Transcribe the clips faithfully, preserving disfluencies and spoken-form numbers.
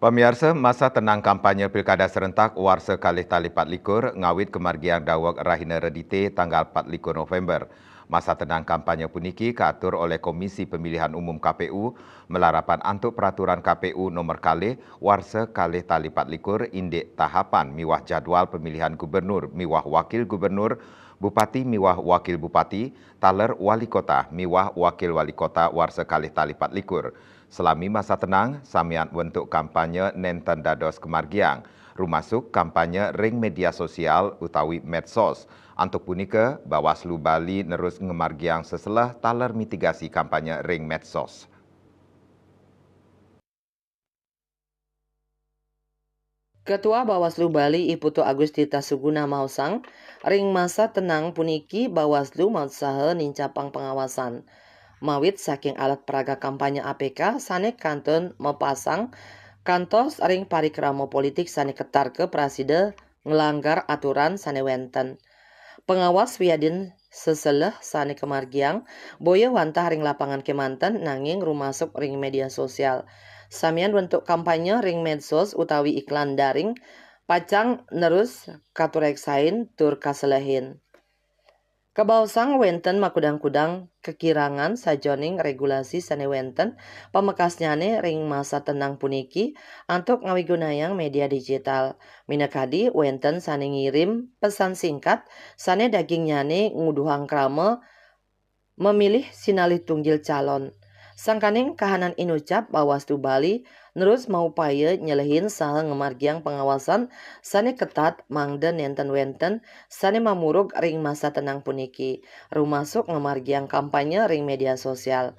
Pamiarsa, masa tenang kampanye Pilkada Serentak warsa kalih tali pat likur ngawit kamargiang daweg rahina Redite tanggal pat likur November. Masa tenang kampanye puniki kaatur oleh Komisi Pemilihan Umum K P U malarapan antuk peraturan K P U nomor kalih warsa kalih tali pat likur indik tahapan miwah jadwal pemilihan gubernur miwah wakil gubernur, bupati miwah wakil bupati, taler wali kota miwah wakil wali kota warsa kalih tali pat likur. Salami masa tenang, samian wentuk kampanye nenten dados kamargiang, rumasuk kampanye ring media sosial utawi medsos. Antuk punika, Bawaslu Bali nerus ngamargiang seselah taler mitigasi kampanye ring medsos. Ketua Bawaslu Bali, I Putu Agustita Suguna, maosang, ring masa tenang puniki Bawaslu mausaha nincapang pengawasan. Mawit saking alat peraga kampanye A P K sane kantun mapasang kantos ring parikrama politik sane ketarka prasida nglanggar aturan sane wenten. Pengawas wiadin seselah sane kamargiang boya wantah ring lapangan kemanten nanging rumasuk ring media sosial. Samian wentuk kampanye ring medsos utawi iklan daring pacang nerus katureksain tur kaselehin. Kabaosang wenten makudang-kudang kakirangan sajoning regulasi sane wenten pamekasnyane ring masa tenang puniki antuk ngawigunayang media digital. Minakadi wenten sane ngirim pesan singkat sane dagingnyane nguduhang krama memilih sinalih tunggil calon. Sangkaning kahanan inucap, Bawaslu Bali nerus maupaya nyelehin saha ngamargiang pengawasan sane ketat mangda nenten wenten sane mamurug ring masa tenang puniki, rumasuk ngamargiang kampanye ring media sosial.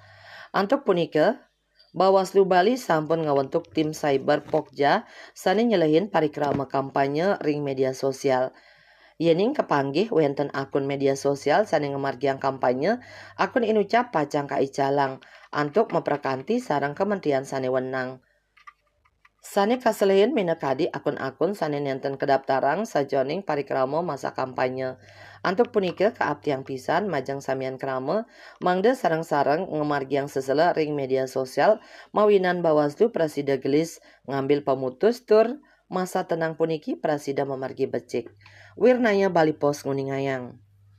Antuk punika, Bawaslu Bali sampun ngawentuk tim cyber Pokja sane nyelehin parikrama kampanye ring media sosial. Yening kapanggih wenten akun media sosial sane ngamargiang kampanye, akun inucap pacang kaicalang antuk maprakanti sareng kementerian sane wenang. Sane kaselehin minakadi akun-akun sane nenten kadaptarang sajoning parikrama masa kampanye. Antuk punika kaaptiang pisan majeng samian krama, mangda sareng-sareng ngamargiang sesela ring media sosial mawinan Bawaslu prasida gelis ngambil pamutus tur masa tenang puniki prasida mamargi becik. Wirnaya Bali Post nguningayang.